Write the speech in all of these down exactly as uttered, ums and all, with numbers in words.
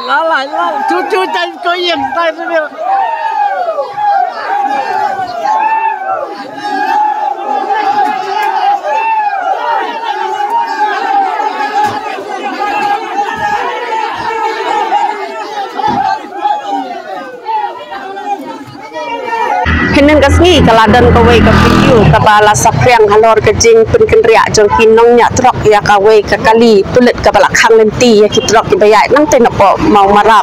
Lalai, lalai, cucu cai ko ïeng tai sini. Hynnin ka sngi ka la don kawei ka video kaba la saphriang halor ka jingpynkynriah jong ki nongñiah trok ïa kawei ka kali pulit kaba la khang lynti ïa ki trok kiba ïaid nangtei napoh Mawmaram.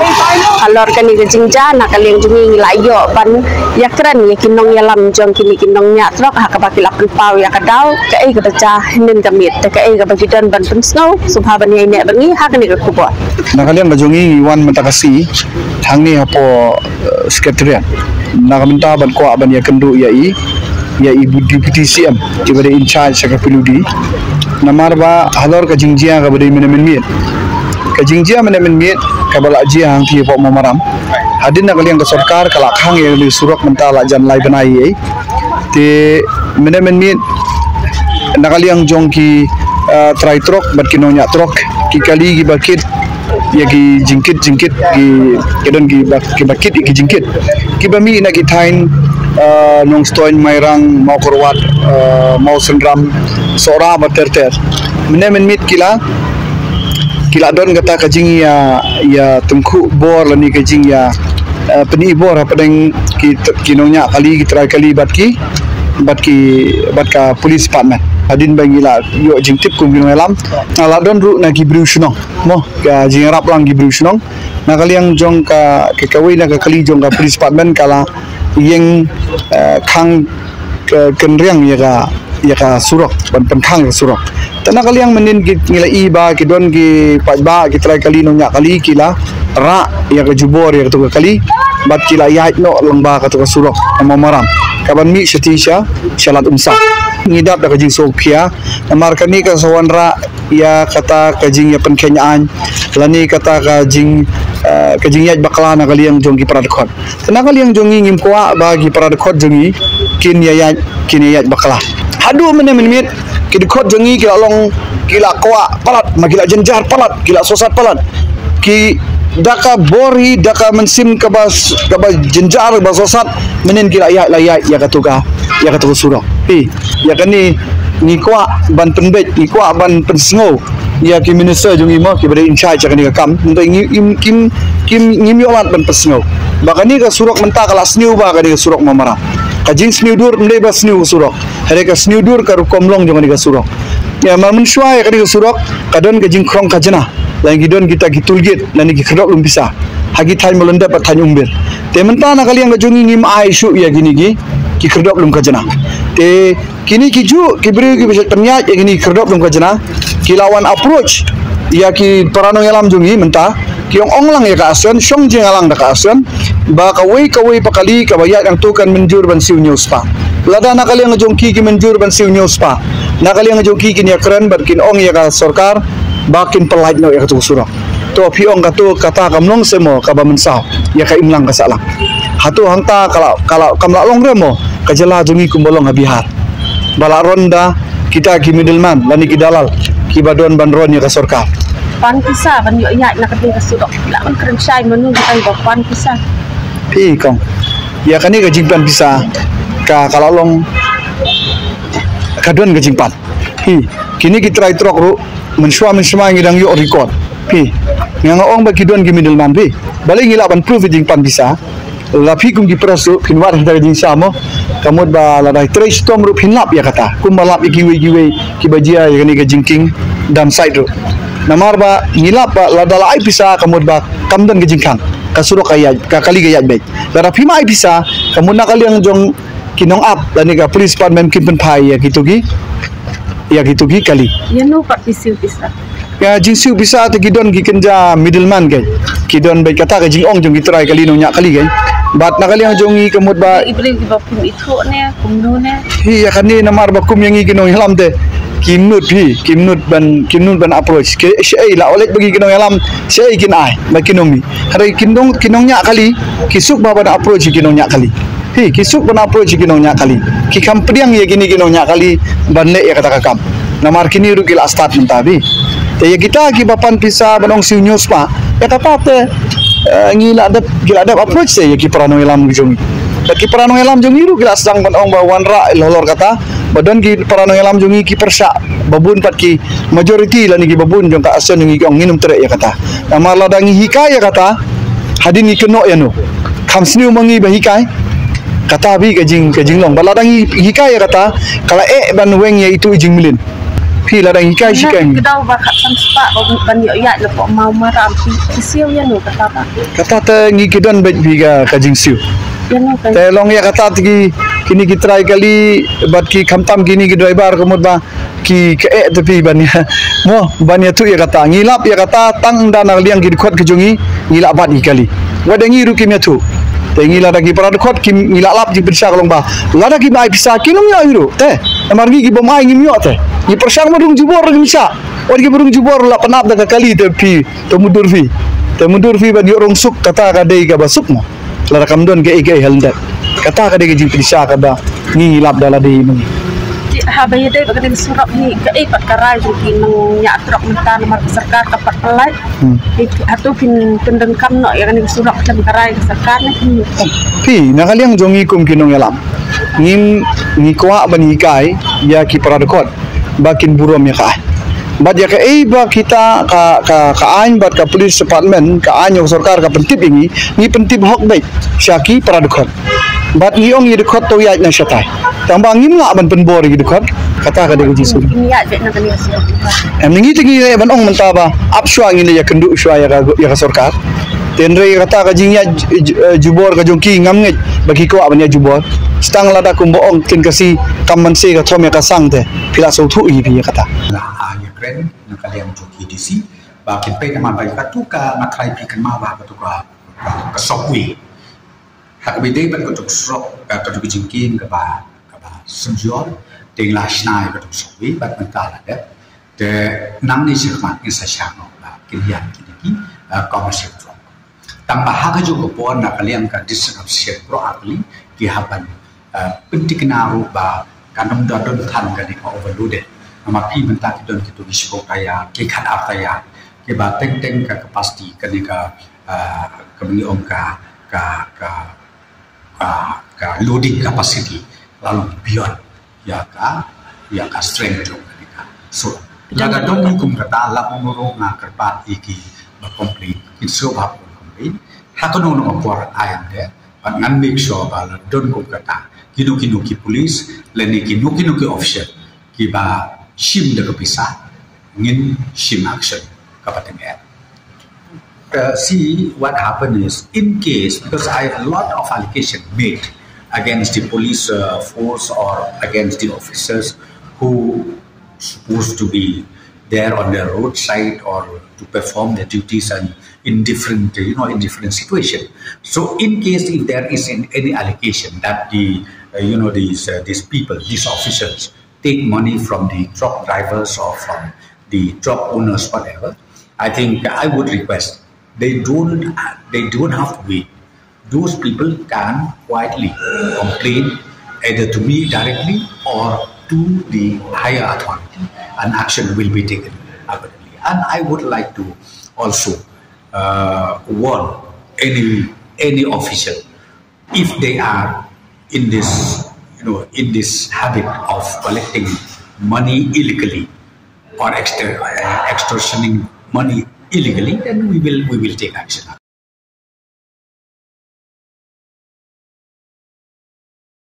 Halor kane ka jingjia na ka liang jong ngi ngi la ïoh ban ïakren ïa ki nongïalam jong kine ki nongñiah trok ha kaba ki la pynpaw ïa ka daw kaei kaba jia hynnin ka miet te kaei kaba ki don ban pynsngew sngewbha ban ïaineh bad ngi ha kane ka khubor. Na ka liang ka jong ngi ngi wan mynta ka sngi hangne hapoh eh, Secretariat. Na ka bynta ban kwah ban ïakynduh ïa i, ïa i Deputy C M, iba dei in charge sha ka P W D. Namar ba halor ka jingjia kaba dei mynne mynmiet. Ka jingjia mynne mynmiet kaba la jia hangtei hapoh Mawmaram. Hadien na ka liang ka sorkar ka la khang ïa ka surok mynta la jan lai bnai ïa i. Te mynne mynmiet na ka liang jong ki eh, trai trok bad ki nongñiah trok, ki kali kiba kit ïa ki jingkit jingkit ki, ki don kiba, kiba kit ïa ki jingkit kiba mih na ki thaiñ eh, Nongstoiñ, Mairang, Mawkyrwat, eh, Mawsynram, Sohra bad ter ter. Mynne mynmiet ki la, ki la don kata ka jingïa, ïa tyngkhuh bor lane ka jingïa eh, pyni bor hapdeng ki, ki nongñiah kali, ki trai kali bad ki, bad ki, bad ka police department. Hadien ba ngi la ïoh jingtip kum ki nongïalam, nga la don ruh na ki briew shnong mo, ka jingïarap lang ki briew shnong. Na ka liang jong ka, ka kawei na ka kali jong ka police department ka la ïeng eh, khang ka kynriang ïa ka, ïa ka surok, ban pynkhang ïa ka surok. Te na ka liang mynnin ki, ngi la i ba ki don ki paidbah, ki trai kali, nongñiah kali ki la rah ïa ka jubor ïa katu ka kali bad ki la ïaid noh lyngba katu ka surok ha Mawmaram kaban mih shatei sha, sha Lad Umsap. Ngi dap da ka jingsngewkhia namar kane ka sa wanrah ïa kata ka jingïapynkheiñ aiñ lane kata ka jing, eh, ka jingïaid bakla na ka liang jong ki para dkhot. Te na ka liang jong ngi ngim kwah ba ki para dkhot jong ngi kin ïa ïaid, kin ïa ïaid bakla. Haduh mynne mynmiet ki dkhot jong ngi ki la long, ki la kwah palat, ma ki la jynjar palat, ki la sosat palat. Ki da ka bor hi, da ka mynsiem kaba, kaba jynjar, kaba sosat, mynnin ki la ïaid, la ïaid ïa katu ka, ïa katu ka surok. Phi, ïa kane ngi kwah ban pynbeit, ngi kwah ban pynsngew ïa ki minister jong ngi mo, kiba dei in charge ïa kane ka kam. Mynta ngi, im, kim, kim, ngim ïoh lad ban pynsngew ba kane ka surok mynta ka la sniew ba kane ka surok Mawmaram. Ka jingsniew dur ym dei ba sniew ka surok, hynrei ka sniew dur ka rukom long jong kane ka surok. Ïa, mar mynshuwa ïa kane ka surok ka don ka jingkhrong khajna, lane ki don kita ki toll gate lane ki khyrdop lum pisa ha ki thaiñ Mawlyndep bad thaiñ Umbir. Te mynta na ka liang ka jong ngi ngim ai shuh ïa kine ki, ki khyrdop lum khajna. Te kine ki juh ki briew kiba shait pynïaid ïa kine ki khyrdop lum khajna ki la wan approach ïa ki para nongïalam jong ngi mynta, ki ong ong lang ïa ka Action, shong jingïalang da ka Action ba kawei kawei pa kali kaba ïaid hangto kan mynjur ban siew hynñiew spah. Lada na ka liang jong ki ki mynjur ban siew hynñiew spah, na ka liang jong ki kin ïakren bad kin ong ïa ka sorkar ba kin pyllait noh ïa katu ka surok. To phi ong kato kata kam long se mo kaba mynsaw ïa ka imlang ka sahlang. Hato hangta ka la, ka la, kam la long re mo ka jylla jong ngi kumba long ha Bihar ba la ron da kita ki middleman lane ki dalal kiba don ban ron ïa ka sorkar. Pan pisa ban ïoh ïaid na kane ka surok, la ban kren shai mano kita ba pan pisa. Phi kong, ïa kane ka jingpan pisa ka, ka la long ka don ka jingpan. Phi, kine ki trai trok ruh mynshuwa mynshuwa ngi dang ïoh record. Phi, nga nga ong ba ki don ki middleman phi. Balei ngi lah ban prove jingpan pisa? La phi kum ki press ruh phin wad hangta ka jingsha mo. Ka mut ba lada trei shitom ruh phin lap ïa kata kumba lap ïa kiwei kiwei kiba jia ïa kane ka jingkieng dam sait ruh. Namar ba ngi lap ba lada la ai pisa ka mut ba kam don ka jingkhang, ka surok ka ïaid, ka kali ka ïaid beit. Lada phim ai pisa ka mut na ka liang jong ki nongap lane ka police department kin pynphai ïa kito ki, ïa kito ki kali. Ïa no pat ki siew pisa? Ïa jingsiew pisa te ki don ki kynja middleman kei. Ki don beit kata ka jingong jong ki trai kali nongñiah kali kei. Bad na ka liang jong ngi ka mut ba i briew kiba phim ithuh ne kumno ne? Hi, ïa kane namar ba kum ïa ngi ki nongïalam te kim nud hi, kim nud ban, kim nud ban approach. Ki shaei la leit ba ki nongïalam, shaei kin ai ba kin ong mi. Hynrei ki nong, ki nongñiah kali ki suk ba ban approach ki nongñiah kali. Hi, ki suk ban approach ki nongñiah kali. Ki kham pdiang ïa kine ki nongñiah kali ban leh ïa kata ka kam. Namar kine ruh ki la start mynta phi. Te ïa kita kiba pan pisa ban ong siew hynñiew spah, ïa kata te, eh, ngi la dep, ki la dep approach te ïa ki para nongïalam jong ngi. Bad ki para nongïalam jong ngi ruh ki la sdang ban ong ba wanrah halor kata, ba don ki para nongïalam jong ngi ki pyrshah, ba bun pat ki, majority lane kiba bun jong ka association jong ngi ki ong ngin ym treh ïa kata. Namar lada ngi hikai ïa kata, hadien ngi kynnoh ïano? Kham sniew ma ngi ba hikai. Kata phi ka jing, ka jinglong. Bad lada ngi hikai ïa kata, ka la eh ban weng ïa itu i jingmlien. Phi lada ngi hikai shikai. Ki dau ba khatsan spah ba ban ïoh ïaid na pok maw maram, phi, phi siew ïano kata ba? Kata te ngi ki don beit phi ka, ka jingsiew. Ïano ka? Te long ïa kata te ki, kine ki trai kali bad ki khamtam kine ki driver ka mut ba ki ka eh te phi ban ïa, mo, ban ïathuh ïa kata. Ngi lap ïa kata tang da na liang ki dkhot ki jong ngi, ngi la bat ïa kali. Wat da ngi ruh kim ïathuh. Te ngi lada ki para dkhot kim, ngi la lap jingpyrshah ka long ba lada kim ai pisa kim ïoh hi ruh te. Namar ngi ki bym ai ngim ïoh te. Ngi pyrshang ba rung jubor ruh ngim shah. Wat ki ba rung jubor la pynap da ka kali te phi, te mudur phi. Te mudur phi ban ïoh rung suk, kata ka dei kaba suk mo. Lada kam don kaei kaei ha lyndet. Kata ka dei ka jingpyrshah kaba ngi ngi lap da lade ma ngi. Te haba ïadei bad kane ka surok hi, kaei pat ka rai jong ki nongñiah trok mynta namar ka sorkar ka pat pynlait? Hmm. Te hato kin pyndonkam noh ïa kane ka surok khlem ka rai ka sorkar ne? Phi, na ka liang jong ngi kum ki nongïalam, ngim, ngi kwah ban hikai ïa ki para dkhot ba kin burom ïa ka aiñ. Bad ïa kaei ba kita ka, ka, ka aiñ bad ka police department, ka aiñ jong ka sorkar ka pyntip ïa ngi, ngi pyntip hok beit sha ki para dkhot. Bad ngi ong ïa dkhot to ïaid na shatai. Tang ba ngim lah ban pynbor ïa ki dkhot. Kata ka dei ka jingsngew. Em, ngi te ngi leh ban ong mynta ba ap shuwa, ngi leh ïakynduh shuwa ïa ka, ïa ka sorkar. Te hynrei kata ka jingïaid, eh, jubor ka jong ki ngam ngeit ba ki kwah ban ïaid jubor. Tang lada kumba ong kin ka si kam man se ka thom ïa ka sang te. Phi la sngewthuh hi phi ïa kata. La, ah, ïakren na ka liang jong ki D C ba kin peit namar ba katu ka, nga trai phi kynmaw ba katu ka, ka, ka subway. Ha kaba ïadei bad katu ka surok, ka, katu ka jingkieng kaba, kaba synjor, te ngi la shna ïa katu ka subway bad mynta la dep. Te nangne shakhmat ngin sa shah noh ba kin ïaid kine ki, eh, commercial truck. Tang ba ha kajuh ka por na ka liang ka District Office Shillong baroh kali ki hap ban, eh, pynthikna ruh ba kan ym da don than kane ka overloaded. Namar phi mynta ki don kito ki shiphew taïa, ki khatar taïa, kiba teng teng ka capacity kane ka, eh, kaba ngi ong ka, ka, ka, ka, ka loading capacity la long beyond ïa ka, ïa ka strength jong kane ka. So lada don kum kata, la ong ruh nga kyrpad ïa kiba complain, kin sngewbha ban complain ha kano kano ka por. Ai ynda, bad ngan make sure ba la don kum kata, kino kino ki police lane kino kino ki official kiba shim da ka pisa, ngin shim action kaba tyngeh. Uh, see, what happened is, in case, because I, a lot of allegation made against the police, uh, force or against the officers who supposed to be there on the roadside or to perform their duties and in different, you know, in different situation. So in case if there is an, any allegation that the, uh, you know, these, uh, these people, these officials take money from the truck drivers or from the truck owners, whatever, I think I would request they don't, they don't have to wait. Those people can quietly complain either to me directly or to the higher authority, and action will be taken accordingly. And I would like to also, uh, warn any, any official, if they are in this, you know, in this habit of collecting money illegally or extor-, uh, extortioning money illegally, then we will, we will take action.